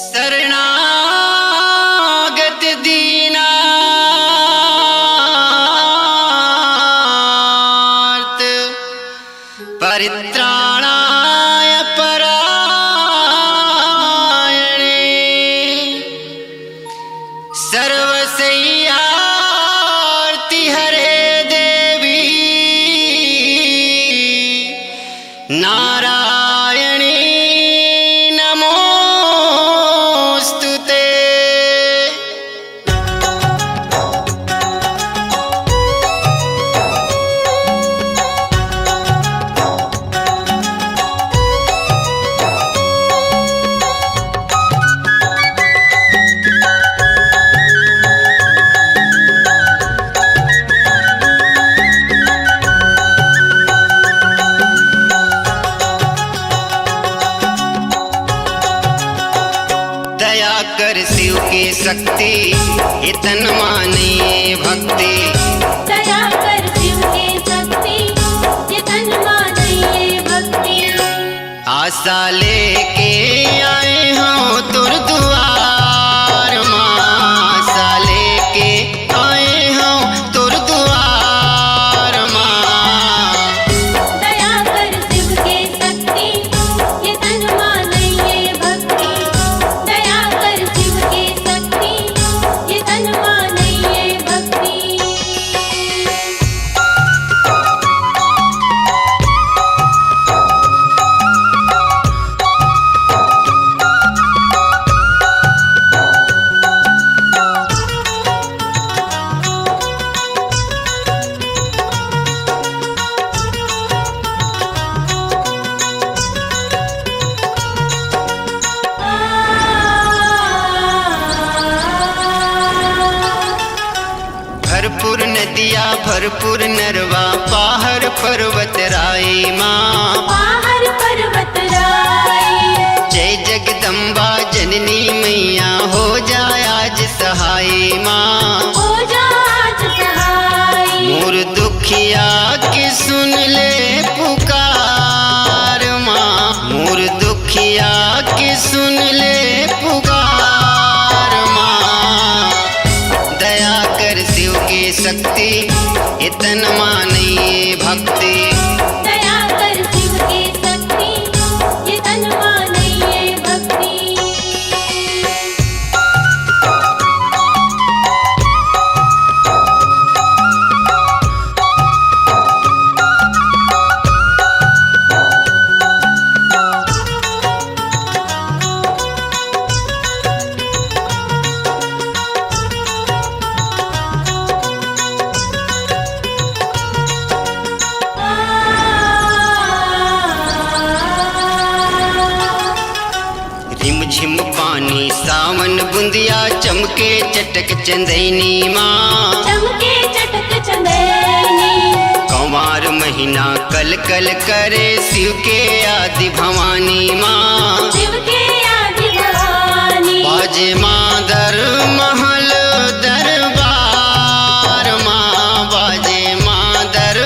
शरणागत दीनार्त परित्राणाय परायणे सर्वसैयार्ति हरे देवी नारायणी नमोऽस्तु ते। दया कर शिव के शक्ति, ये तन मा नइये भक्ति। दया कर शिव के शक्ति, ये तन मा नइये भक्ति। आशा लेके आए हँव तोर दुवार मा, आशा लेके आए हँव तोर दुवार मा। दया कर शिव के शक्ति, ये तन मा नइये भक्ति। दया कर शिव के शक्ति, ये तन मा नइये भक्ति। भरपुर नदिया, भरपुर नरवा, पाहर पर्वत राई मा। पाहर पर्वत राई। जय जगदम्बा जननी मैया, हो जाय आज सहाय मा। हो जाय आज सहाय। मोर दुखिया के सुन ले पुकार मा, मोर दुखिया के सुन ले पुकार मा। दया कर शिव के शक्ति, ये तन मा नइये भक्ति। दया कर शिव के शक्ति, ये तन मा नइये भक्ति। रिमझिम पानी सावन बुंदिया, चमके चटक चंदैनी मा। चमके चटक चंदैनी। कंवार महीना कल कल करे, शिव के आदि भवानी मा। शिव के आदि भवानी। बाजे मादर महल दरबार मा, बाजे मादर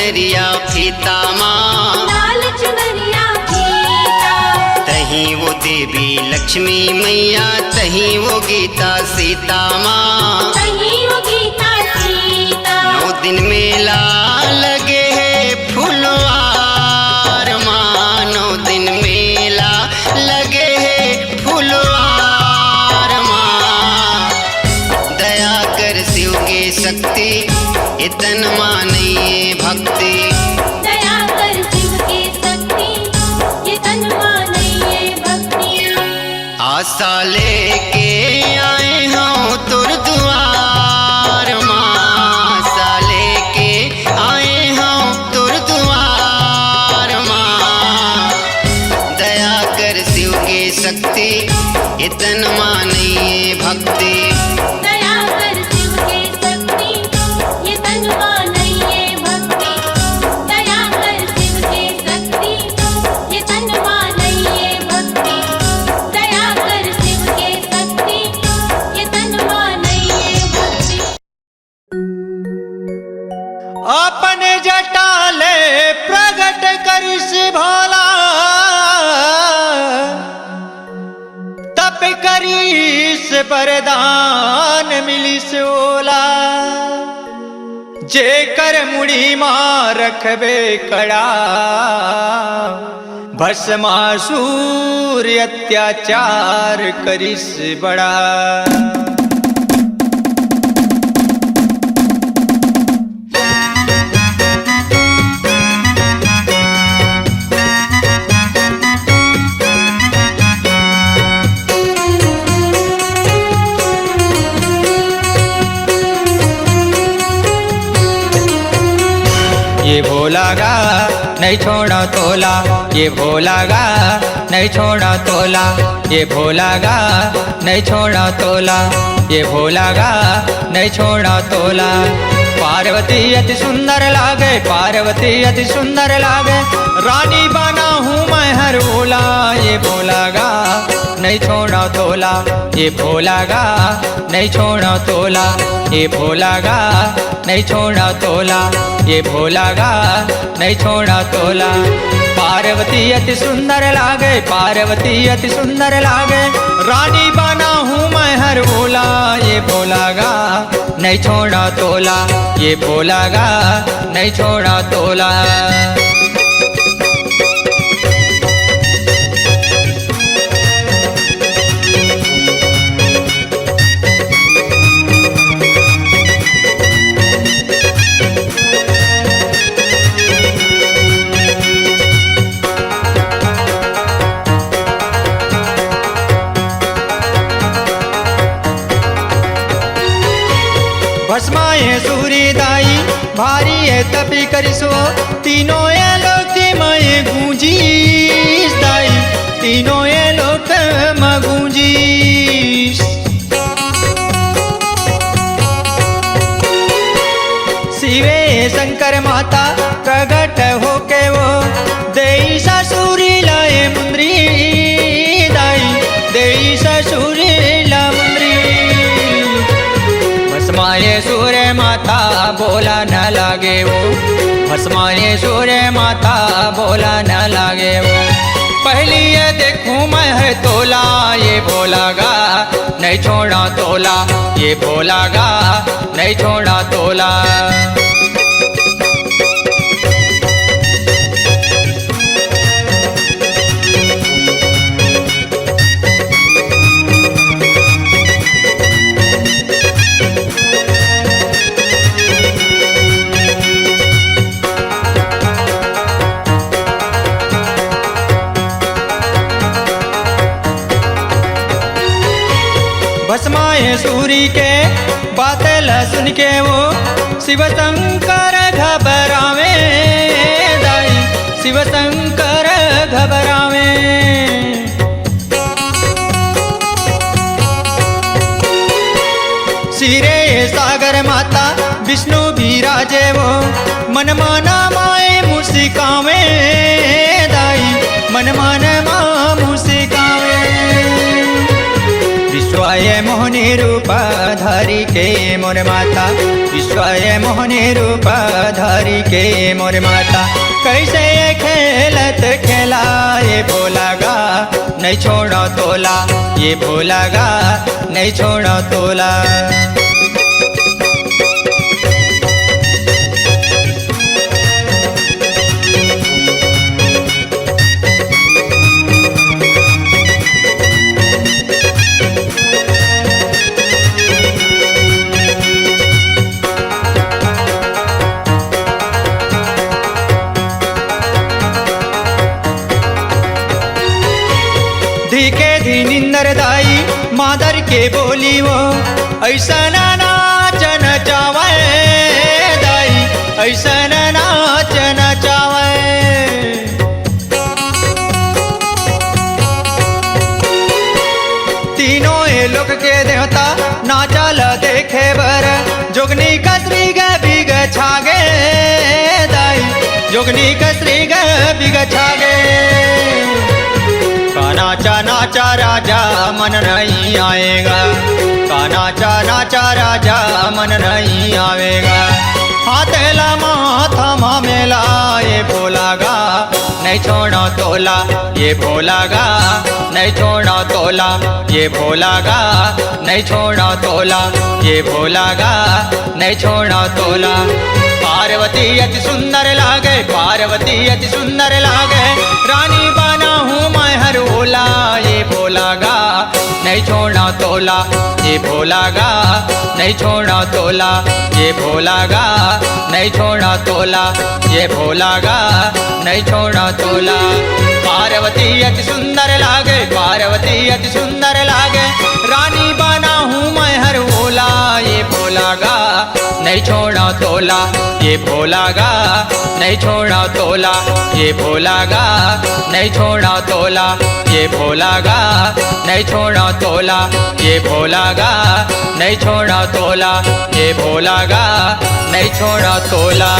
चुनरिया फीता मा। लाल चुनरिया फीता। तहीं वो देवी लक्ष्मी मैया, तहीं वो गीता सीता मा। तहीं वो गीता सीता। नौ दिन मेला लगे हे फुलवार मा, नौ दिन मेला लगे हे फुलवार मा। दया कर शिव के शक्ति, ए तन मा नइये भक्ति। दया कर शिव के शक्ति, ए तन मा नइये भक्ति। आशा लेके आए हौं तोर दुआर मा, आशा लेके आए हौं तोर दुआर मा। दया कर शिव के शक्ति, ए तन मा नइये भक्ति। दया कर शिव के शक्ति, ए तन मा नइये भक्ति। दया कर शिव के शक्ति, ए तन मा नइये भक्ति। दया कर शिव के शक्ति, ए तन मा नइये भक्ति। अपन जटा ले प्रगट करिस भोला, तप करिस बरदान मिलिस ओला। जेकर मुड़ी मा रखबे कड़ा, भस्मासुर अत्याचार करिस बड़ा। ये भोला गा, नहीं छोड़ा तोला, ये भोला गा, नहीं छोड़ा तोला, ये भोला गा, नहीं छोड़ा तोला, ये भोला गा, नहीं छोड़ा तोला। पार्वती अति सुंदर लागे, पार्वती अति सुंदर लागे, रानी बना हूँ मैं हर ओला। ये भोला गा, नहीं छोड़ा तोला, ये भोला गा, नहीं छोड़ा तोला, ये भोला गा, नहीं छोड़ा तोला, ये भोला गा, नहीं छोड़ा तोला। पार्वती अति सुंदर लागे, पार्वती अति सुंदर लागे, रानी बना हूँ मैं हर ओला। ये भोला गा, नहीं छोड़ा तोला, ये भोला गा, नहीं छोड़ा तोला। भस्माए सूरी दाई, भारी ए तपी करिसो, तीनों ए लोक में गूंजीस दाई, तीनों ए लोक में गूंजीस। शिवे शंकर माता प्रगट होके वो, देई ससुरी लाए मुंदरी दाई, देई ससुरी ला मुंदरी। भस्माए सूरे माता बोला न लागे वो, भस्माए सूरे माता बोला न लागे वो। पहली ये देखूं मैं हर तोला, ये भोला गा, नहीं छोड़ा तोला, ये भोला गा, नहीं छोड़ा तोला। भस्माए सूरी के बात ल सुन के वो शिव शंकर घबरावे दाई, शिव शंकर घबरावे। सिरे सागर माता विष्णु विराजे वो, मन माना माए मुस्कावे दाई, मन मान मा मुस्कावे। विश्वा ये मोहनी रूप धरी के मोर माता, विश्व ये मोहनी रूप धरी के मोर माता, कैसे ये खेलत खेला ये भोला गा, नहीं छोड़ो तोला, ये भोला गा, नहीं छोड़ो तोला। धीके धी निंदर दाई मादर के बोली वो, ऐसा ना नाच नचावे दाई, ऐसा ना नाच नचावे। तीनों ए लोक के देवता नाचल देखे बर, जोगनी कसरी ग बिग छागे दाई, जोगनी कसरी ग बिग छागे। का नाचा नाचा राजा मन नहीं आएगा, का नाचा नाचा राजा मन नहीं आवेगा। हाथे ला माथा मा मेला ये भोला गा, नहीं छोड़ो तोला ये भोला गा, नहीं छोड़ो तोला ये भोला गा, नहीं छोड़ो तोला ये भोला गा, नहीं छोड़ो तोला। पार्वती अति सुंदर लागे, पार्वती अति सुंदर लागे, रानी बना हूँ मैं हर ओला ये भोला गा, नहीं छोड़ो तोला ये भोला गा, नहीं छोड़ो तोला ये भोला गा, नहीं छोड़ो तोला ये भोला गा, नहीं छोड़ो तोला। पार्वती अति सुंदर लागे, पार्वती अति सुंदर लागे, रानी बना हूँ मैं हर ओला ये भोला गा, नहीं छोड़ो तोला ये भोला गा, नहीं छोड़ो तोला ये भोला गा, नहीं छोड़ो तोला ये भोला गा, नहीं छोड़ो तोला ये भोला गा, नहीं छोड़ो तोला ये भोला गा, नहीं छोड़ो तोला।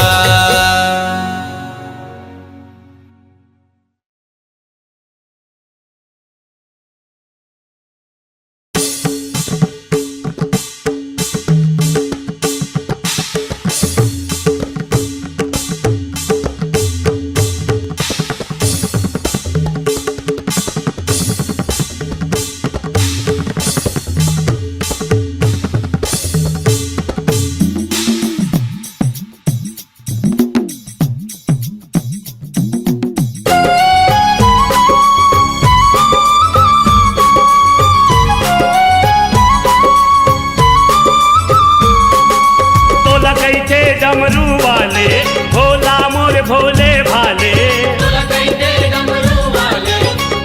तोला कहिथे डमरू वाले, भोला मोर भोले भाले। तोला कहिथे डमरू वाले,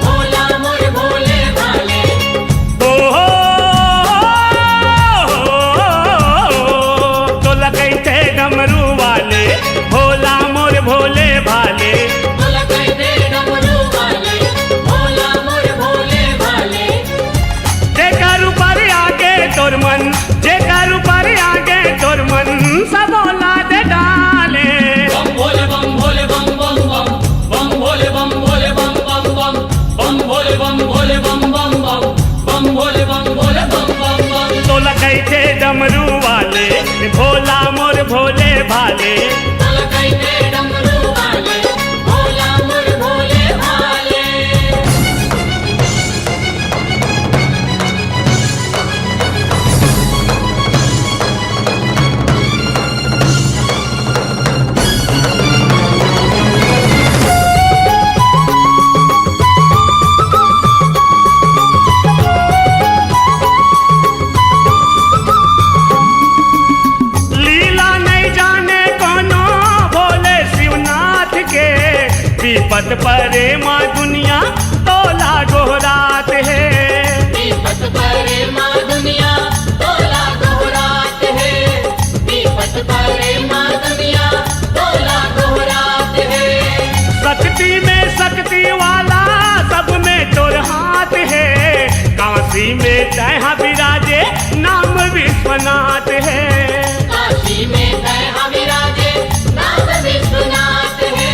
भोला मोर भोले भाले। ओ हो, तोला कहिथे डमरू वाले, भोला मोर भोले भाले। तोला कहिथे डमरू वाले, भोला मोर भोले भाले। जेकर ऊपर आगे तोर मन, जेकर ऊपर आगे तोर मन, सब ओला दे डाले। बम भोले बम भोले बम बम बम, बम भोले बम भोले बम बम बम, बम भोले बम भोले बम बम बम, बम भोले बम भोले बम बम बम। तोला कहिथे डमरू वाले, भोला मोर भोले भाले। तोला कहिथे डमरू वाले, भोला मोर भोले भाले। लीला नहीं जाने कोनो भोले शिवनाथ के, विपत परे माँ दुनिया तोला गोहरात हे। विपत परे माँ दुनिया तोला गोहरात हे, विपत परे माँ दुनिया तोला गोहरात हे। शक्ति में शक्ति वाला, सब में तोर हाथ हे। काशी में तैं हा विराजे, नाम विश्वनाथ हे। काशी में तैं हा विराजे, नाम विश्वनाथ हे।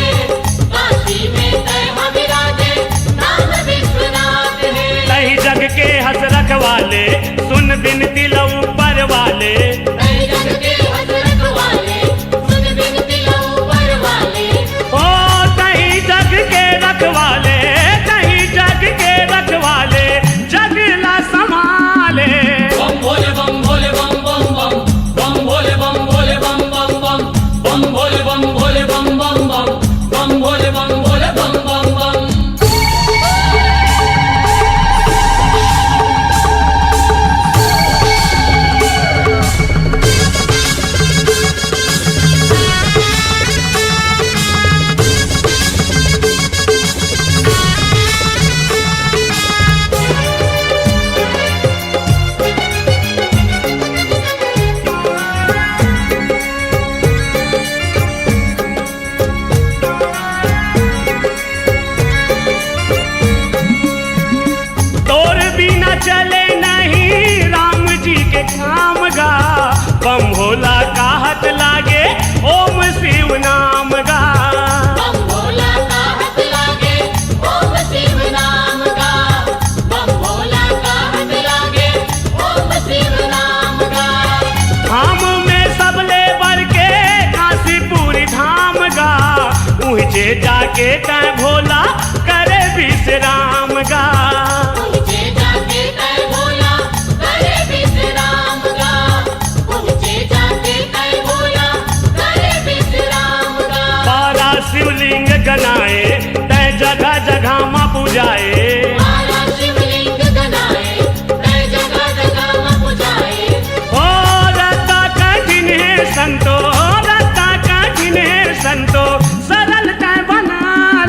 काशी में तैं हा विराजे, नाम विश्वनाथ हे। तहीं जग के हँस रखवाले, पहुँचे जाके तैं भोला करे विश्राम गा। पहुँचे जाके तैं भोला करे विश्राम गा। पहुँचे जाके तैं भोला करे विश्राम गा। बारह शिवलिंग गनाए तैं जगह जगह मा पुजाए। बारह शिवलिंग गनाए तैं जगह जगह मा पुजाए। ओ रता कठिन हे संतो, ओ रता कठिन हे संतो, सरल तैं बना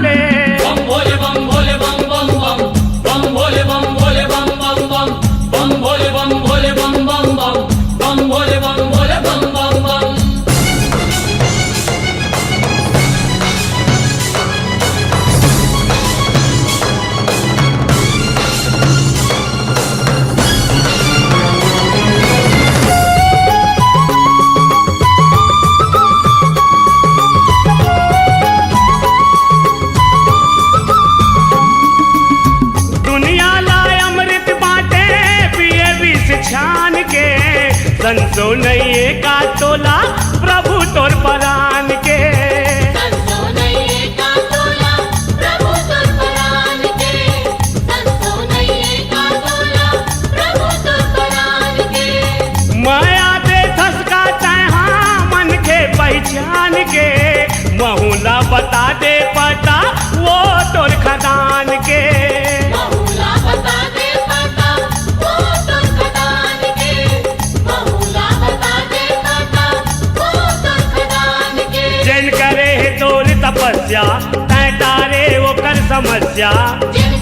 ले। बम भोले बम भोले बम बम बम, बम भोले बम भोले बम बम बम, बम भोले बम भोले बम बम बम, बम भोले बम भोले बम बम बम। दुनिया ला अमृत बाटे पिए विष छान के, संसो नइये का तोला प्रभु तोर परान के। संसो नइये का तोला प्रभु तोर परान के, संसो नइये का तोला प्रभु तोर परान के। मया देथस का तैं हा मन के पहिचान के, महूँ ला बता दे पता वो तोर खदान के। महूँ ला बता दे पता वो तोर खदान के, महूँ ला बता दे पता वो तोर खदान के। जेन करे हे तोर तपस्या, तैं टारे ओकर समस्या। जेन